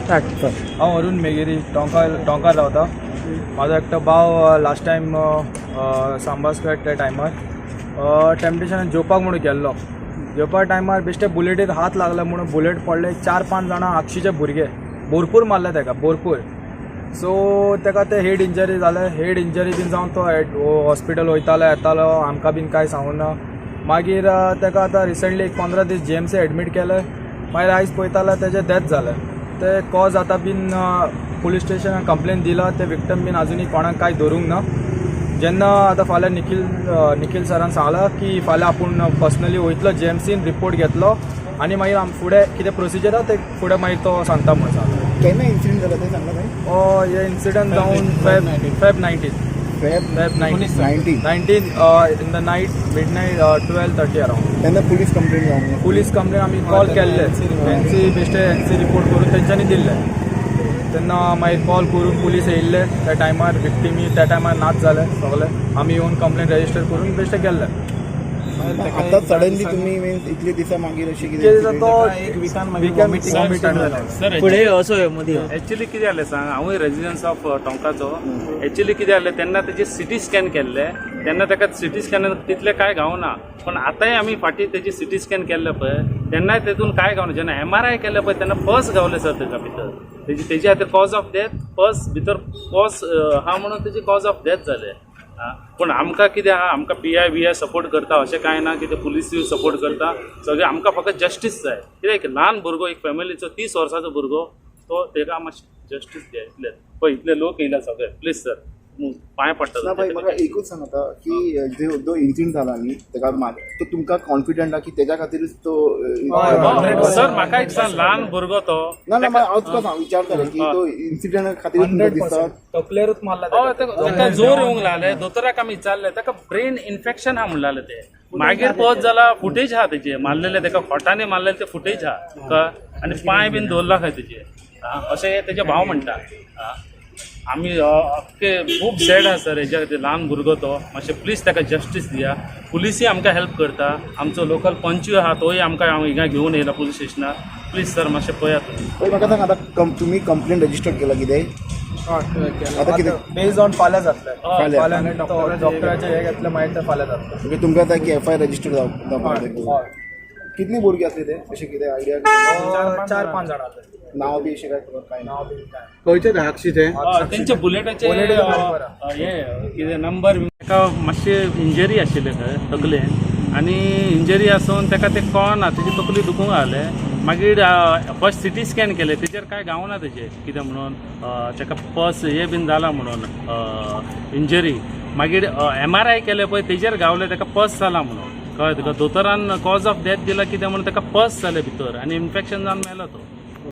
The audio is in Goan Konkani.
हांव अरुण मेगिरी, टोंकार, टोंकार रावता. म्हाजो एकटो भाव लास्ट टायम सांबास त्या टायमार टेम्पटेशनान जेवपाक म्हणून गेल्लो. जेवपा टायमार बेश्टे बुलेटीर हात लागले म्हणून बुलेट पडले. चार पांच जाणां आगशीचे भुरगे भरपूर मारले ताका, भरपूर. सो ताका ते हेड इंजरी जाले. हेड इंजरी बीन जावन तो हॉस्पिटल वयतालो, येतालो, आमकां बीन कांय सांगूना. मागीर ताका आतां रिसंटली एक 15 दीस जीएमसी एडमीट केलें. मागीर आयज पळयता तेजें डेथ जालें. ते कॉज आतां बीन पुलीस स्टेशनान कंप्लेन दिला. ते विक्टम बीन आजुनूय कोणाक कांय धरूंक ना. जेन्ना आतां फाल्यां निखील निखील सरान सांगलां की फाल्यां आपूण पर्सनली वयतलो जीएमसीन, रिपोर्ट घेतलो आनी मागीर आम फुडें कितें प्रोसिजर आहा ते फुडें मागीर तो सांगता म्हणून सांगला. केन्ना इन्सिडंट जाला तें सांगला खंय? हे इन्सिडंट जावन Feb 19. Feb Feb 19. 19. 19 in the night, midnight, 12:30 around. तेन्ना पुलीस कंप्लेंट जावंक? पुलीस कंप्लेन आमी कॉल केल्ले. एनसी बेश्टे एनसी रिपोर्ट करून तेंच्यांनी दिल्ले. तेन्ना मागीर कॉल करून पुलीस येयल्ले. त्या टायमार विक्टिमी त्या टायमार नाच जाले सगळे. आमी येवन कंप्लेन रजिस्टर करून बेश्टे गेल्ले. आतां सडनली तुमी मिन्स इतले दिसा मागीर अशें इतके दिसा कितें? तो एक विकान मागीर विकान vomiting vomiting start जालें. सर, फुडें असो मदीं. एक्चुली कितें जालें सांग, हांवूय रेजिडन्स ऑफ टोंकाचो. एक्चुली कितें जालें, तेन्ना तेजे सिटी स्कॅन केल्ले. तेन्ना ताका सिटी स्कॅनान तितलें कांय गावना, पूण आतांय आमी फाटीं तेजी सिटी स्कॅन केल्ले पळय, तेन्नाय तेतून कांय गावना. जेन्ना एमआरआय केलें पळय, तेन्ना पस गावले सर तेका भितर. तेजी तेजे खातीर कॉज ऑफ डेथ पस भितर कॉज आहा म्हणून तेजी कॉज ऑफ डेथ जालें. आं, पूण आमकां कितें आहा, आमकां पीआय बीआय सपोर्ट करता अशें कांय ना. कितें पुलिसूय सपोर्ट करता सगळें. आमकां फकत जस्टीस जाय. कित्याक एक ल्हान भुरगो, एक फॅमिलीचो 30 वर्साचो भुरगो तो, तेका मातशें जस्टीस द्या इतले. पळय, इतले लोक येयला सगळे. प्लीज सर, पांय पडटा. ना भाई, म्हाका एकूच सांग आतां की जो जो इन्सिडंट जाला न्ही, ताका मार, तो तुमकां कॉन्फिडंट आहा की तेज्या खातीरूच तो सर, म्हाका एक सांग, ल्हान भुरगो तो. ना ना, हांव तुका सांग विचारतालें की तो इन्सिडंट खातीर तुमकां दिसता? तकलेरूच मारला. हय, ताका जोर येवंक लागले. दोतोराक आमी विचारले, ताका ब्रेन इन्फेक्शन आहा म्हणलें ते. मागीर पळोवत जाल्यार फुटेज आहा तेजे, मारलेले ताका खोटांनी मारलेले ते फुटेज आहा. कळ्ळें? आनी पांय बीन दवरला खंय तेजे. आं, अशें तेजे भाव म्हणटा. आं, आमी अख्खे खूब सॅड आहा सर हेज्या खातीर. ल्हान भुरगो तो. मातशें प्लीज ताका जस्टीस दिया. पुलिसूय आमकां हेल्प करता. आमचो लोकल पंचूय आहा, तोय आमकां हिंगा घेवन येयला पुलीस स्टेशनार. प्लीज सर, मातशें पळयात तुमी. पळय, म्हाका सांग आतां, तुमी कंप्लेन रजिस्टर केला कितें आतां कितें? बेज ऑन फाल्यां जातलें. फाल्यां. फाल्यां डॉक्टराचे हे घेतले, मागीर ते फाल्यां जातलें. म्हणजे तुमकां जाय की एफआयआर रजिस्टर जावपाक जाय. हय. कितली भुरगीं आसली ते, अशें कितें आयडिया? चार पांच जाणां आसले. नांव बी अशें काय खबर काय ना? नांव बी काय? खंयचे ते आक्षी ते? हय, तेंचे बुलेटाचे. बुलेटाचे नंबर. हे कितें नंबर. ताका मातशें इंजरी आशिल्लें खंय तकलेन आनी इंजरी आसून ताका तें कळना, तेजी तकली दुखूंक लागलें. मागीर फर्स्ट सिटी स्कॅन केलें, तेजेर कांय गावना तेजें कितें म्हणून, ताका पस हे बीन जाला म्हणून इंजरी. मागीर एमआरआय केलें पळय, तेजेर गावलें ताका पस जाला म्हणून. कळ्ळें तुका? दोतोरान कॉज ऑफ डेथ दिला कितें म्हणून, ताका पस जालें भितर आनी इन्फेक्शन जावन मेलो तो.